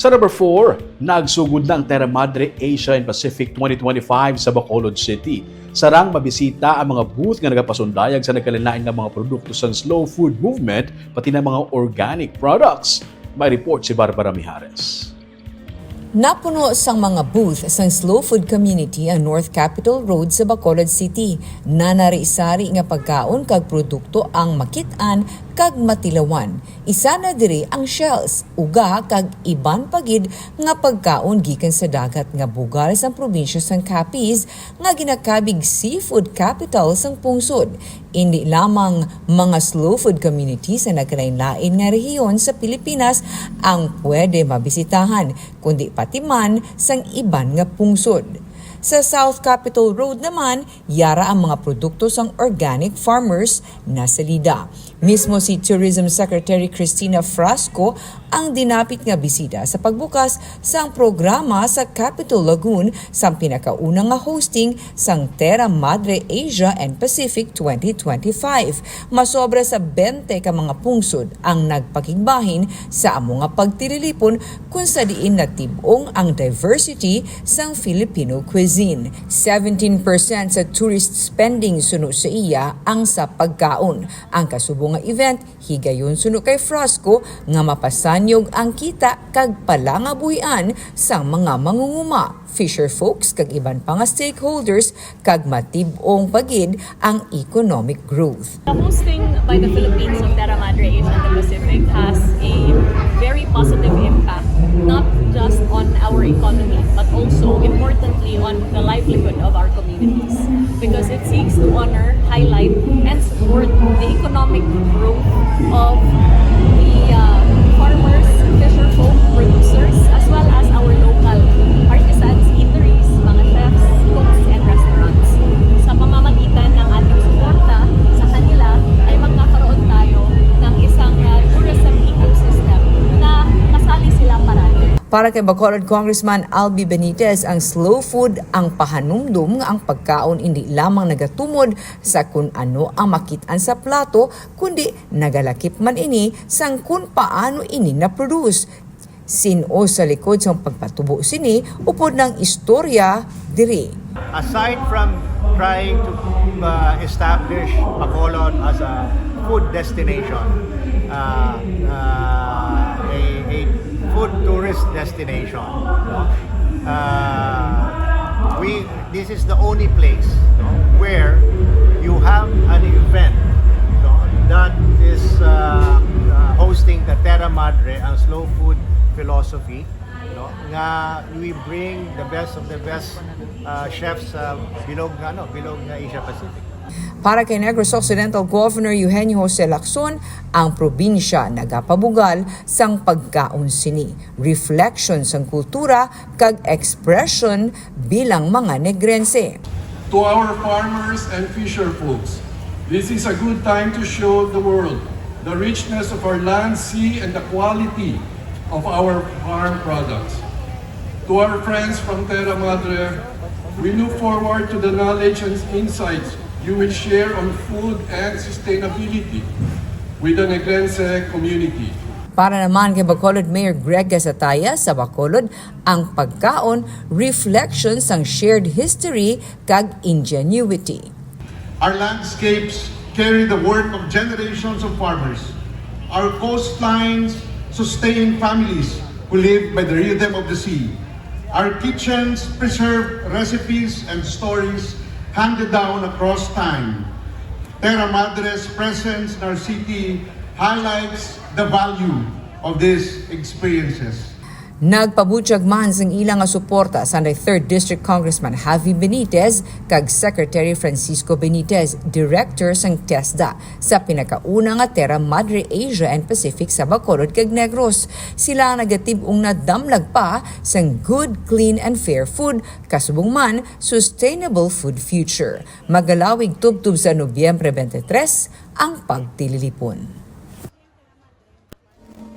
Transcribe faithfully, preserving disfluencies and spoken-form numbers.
Sa number four, nagsugod na ang Terra Madre Asia and Pacific twenty twenty-five sa Bacolod City. Sarang mabisita ang mga booth nga nagapasundayag sa nagkalain-lain nga mga produkto sang slow food movement, pati na mga organic products. May report si Barbara Mijares. Napuno sang mga booth sang slow food community ang North Capitol Road sa Bacolod City. Nanari-sari nga pagkaon kag produkto ang makit-an kag matilawan. Isa na diri ang shells, uga kag iban pa gid nga pagkaon gikan sa dagat nga bugal sang probinsya sang Capiz nga ginakabig seafood capital sang pungsod. Indi lamang mga slow food community sa nagkalain-lain nga rehiyon sa Pilipinas ang pwede mabisitahan, kundi pati man sang iban nga pungsod. Sa South Capitol Road naman, yara ang mga produkto sang organic farmers na salida. Mismo si Tourism Secretary Cristina Frasco ang dinapit nga bisita sa pagbukas sang programa sa Capitol Lagoon sang pinakauna nga hosting sang Terra Madre Asia and Pacific twenty twenty-five. Masobra sa twenty ka mga pungsod ang nagpakigbahin sa amo nga pagtililipon, kung sa diin natib-ong ang diversity sang Filipino cuisine. Seventeen percent sa tourist spending suno sa iya ang sa pagkaon. Ang kasubong nga event higayon suno kay Frasco nga mapasanyog ang kita kag palangabuhian sang mga mangunguma, fisher folks kag iban pa nga stakeholders, kag matib-ong pa gid ang economic growth. The hosting by the Philippines of Terra Madre Asia and the Pacific has a very positive impact, not just on our economy, but also importantly on the livelihood of our communities, because it seeks to honor, highlight, and support the economic growth of the uh, farmers, fisherfolk, producers, as well as our local artisans, eateries, mga chefs, cooks, and restaurants. Sa pamamagitan ng ating suporta sa kanila, ay magkakaroon tayo ng isang uh, tourism ecosystem na kasali sila parati. Para kay Bacolod Congressman Albi Benitez, ang slow food ang pahanumdom nga ang pagkaon indi lamang nagatumod sa kun ano ang makit-an sa plato, kundi nagalakip man ini sang kun paano ini na-produce. Sin-o sa likod sang pagpatubo sini upod ang istorya diri. Aside from trying to uh, establish Bacolod as a food destination, uh, uh, a, a food tourist destination, no? Uh, we this is the only place, no, where you have an event, no, that is uh, uh, hosting the Terra Madre, ang slow food philosophy, no, nga we bring the best of the best uh, chefs sa bilog nga, ano, bilog nga Asia Pacific. Para kay Negros Occidental Governor Eugenio Jose Lacson, ang probinsya nagapabugal sang pagkaon sini, reflection sang kultura kag expression bilang mga Negrense. To our farmers and fisher folks, this is a good time to show the world the richness of our land, sea, and the quality of our farm products. To our friends from Terra Madre, we look forward to the knowledge and insights you will share on food and sustainability with the Negrense community. Para naman kay Bacolod Mayor Greg Gasataya, sa Bacolod, ang pagkaon reflection sang shared history kag ingenuity. Our landscapes carry the work of generations of farmers. Our coastlines sustain families who live by the rhythm of the sea. Our kitchens preserve recipes and stories handed down across time. Terra Madre's presence in our city highlights the value of these experiences. Nagpabutyag man sang ila nga suporta sanday Third District Congressman Javi Benitez kag Secretary Francisco Benitez, Director sang TESDA, sa pinakauna nga Terra Madre Asia and Pacific sa Bacolod kag Negros. Sila ang nagatib-ong nadamlag pa sang good, clean, and fair food, kasubong man sustainable food future. Magalawig tubtob sa Nobyembre twenty-three ang pagtililipon.